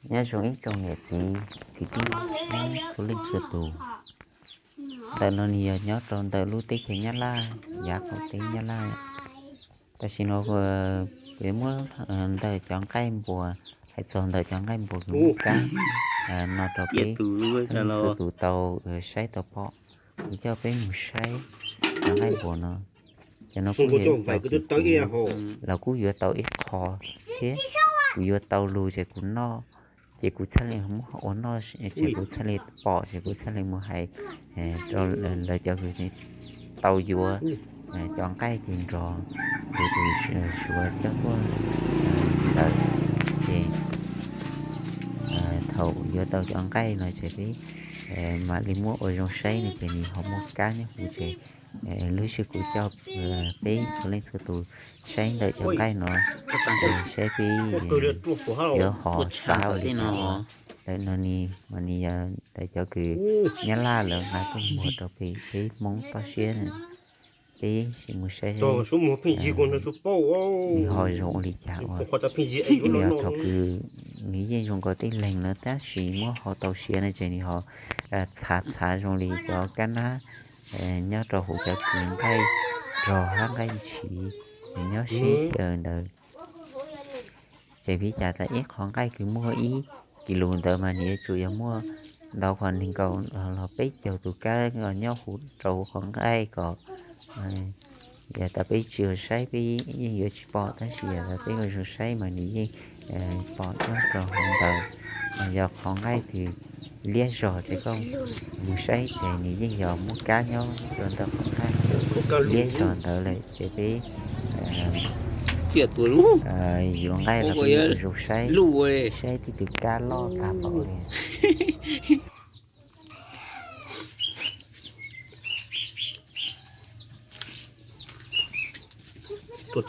Nyob zoo ib tsoom niam txiv kwv tij txhua leej txhua tus. Ntawm no nws yog nyob rau ntawm lub teb chaws Nyab Laj, yav qaum teb Nyab Laj. Tam sim no kuv muab ntawm cov nqaij npuas, hais txog ntawm cov nqaij npuas kuv muab kab no rau peb txhua tus tau saib tau pom. Kuv coj peb mus saib cov nqaij npuas no. Cov no kuj yog ib qho, los kuj yuav tau ib qho thiab. Kuv yuav tau lus ces kuv noj, ces kuv txhaj li muab ua noj, ces kuv txhaj li pom, ces kuv txhaj li mus hais rau lawv cov uas tau yuav cov nqaij ces nrog tus, tus Suav coj tuaj ntawd. Ces thaum yuav tau cov nqaij no ces peb mam li muab ua zoo saib no ces nws ho muaj kab nyob hauv ces lub sij hawm kuv coj peb txhua leej txhua tus saib ntawm cov nqaij no, saib peb yuav ho xav ua li cas. Ntawm no mas nws yog ntawm cov kws Nyab Laj lawv nqa tuaj muag rau peb Hmoob toj siab na. Peb sim mus saib nws ho zoo ua li cas ua. Nws yog thaum kws nws yeej zoo nkaus tej leeg no tab sis muab hau tau siav no ces nws ho txhav txhav zoo li cov kab nab nyob rau hauv cov kws nqaij rog hab nqaij ntshiv nyob sib xyaw ntawd. Ces vim li cas tas ib qho nqaij kws muaj ib kis lus ntawd mas nws yuav tsum yog muaj ntau qhov neeg nkaus los peb caug tus kab nyob huv rau qhov nqaij kom yog tas peb tsis saib peb yeej yuav tsis pom, tab sis yog tas peb ua zoo saib mas nws yeej pom nyob rau hauv ntawd. Yog qhov nqaij kws liab zog ces koj mus saib ces nws yeej yog muaj kab nyob rau ntawm qhov nqaij liab zog ntawd lawm ces peb yuav nqaij los peb ua zoo saib, saib tej tus kab loj tag npaum li. Cov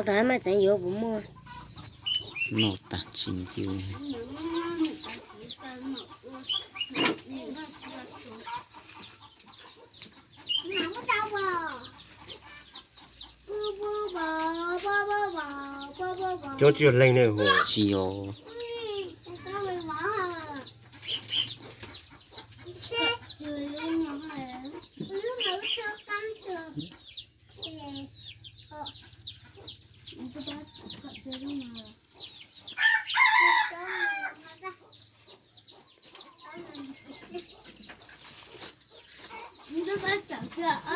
tag maj tseev yuav puas muaj? Noj tag tsis ncw. Cov tsis yog leeg ne. Tsis yog.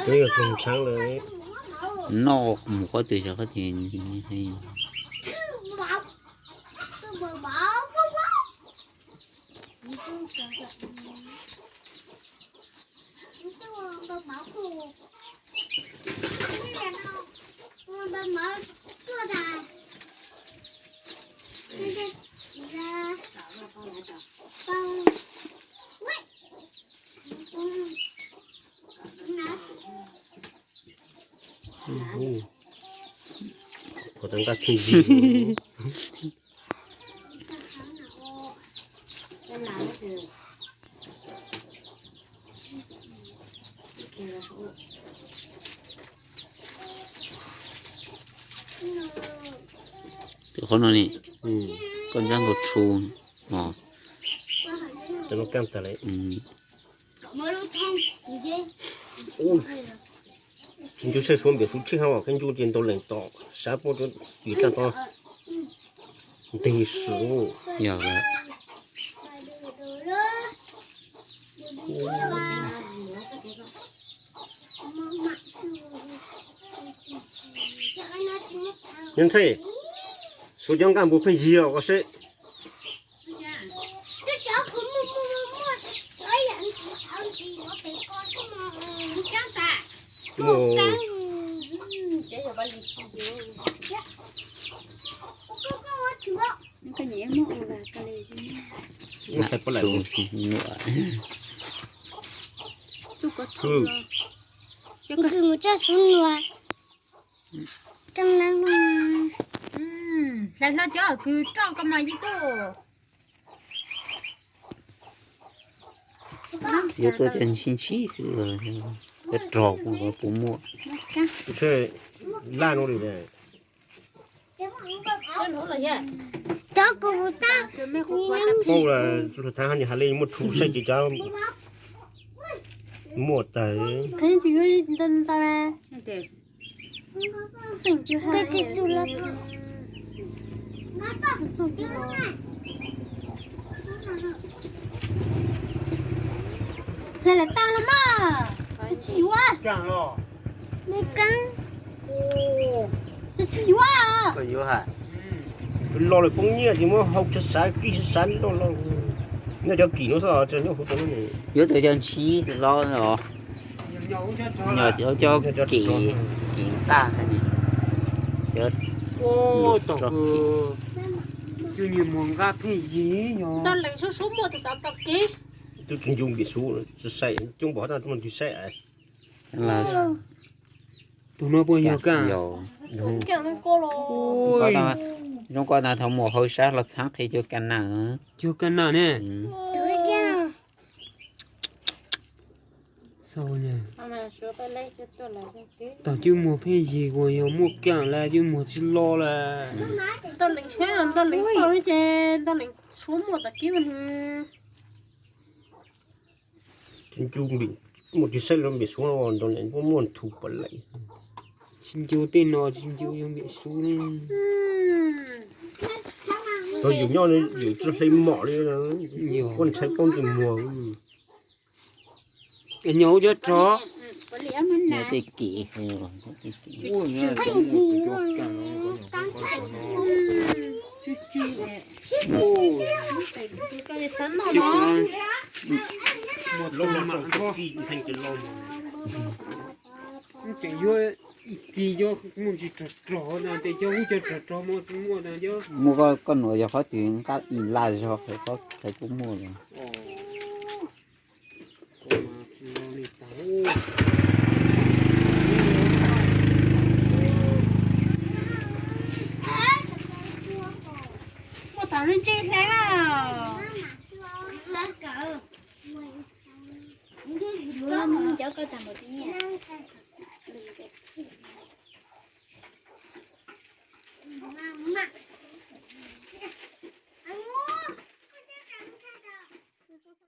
Twb yog tug ntshaav lawm. Noj mus qhov twg xyov qhov twg. Qhov tau nqaij pheej yig. Qhov no ni, koj ntsab nkaus tshu. Tsis ncu saib suav npias suv tshij hab, khaub ncu ces ntau lees tom sav puab yus tsaaj tod nteg swm. Yog lawm. Nyob ntxheb, suav cov nqaij npua pheej yig os, koj seb. Hlais hlo cov kws roj ko mas yeej tuaj. Yuav tuaj cov ntshib ntshib xwb, cov rog kuj puas muaj. Laj no li. Cov kuv tab, paub las txuj thav hab ni has le muaj thu saib ces cov muaj tag. Hle lawm tag los mas, tsis yuav. Tsis yuav. Los lawm poob nyiaj ces muab hau tsa sav kib sav sav loj loj. Nyob cov kim no xwb, nyob hauv tau. Yuav tau cov ntshib los os. Nyob cov kim, kim ntaj. Tus nyuj muag nqaj pheej yig. Ntau leej suab suab muaj tus tod tau kev. Tub tsis ncu npim suv, tsis saib coob npaum tau tub ntws saib. Tus no puas yog kaj? Zoo koj tag thaum mus hauv sab los txhab qhi cuag kaj nam. Cuag kaj nam ne. Tog cwj muag pheej yig uas yog muaj kaj lawm cwj muag tsis lo lawm. Ntau leej tau ces ntau leej suab muaj tau kev. Tsis ncu npim, muaj tus saib los npim suav nrog nws muaj ntu pom lawm. Tsis ncu tej no tsis ncu yog npim suav li. Tau yus nyob yus tsis hle mom li, koj ntshai koj ntsej muag. Nyob ua cov rog. Tej kim, tseem yuav ib kis cov muaj ntsis rog rog na, tes cov ub cov rog rog muaj muaj na cov. Muaj koj nuav yog qhov twg nqab ib laj zog qhov kuj muaj li. Muaj thaum ntse hle. Cov koj tag npaum tus nyiaj.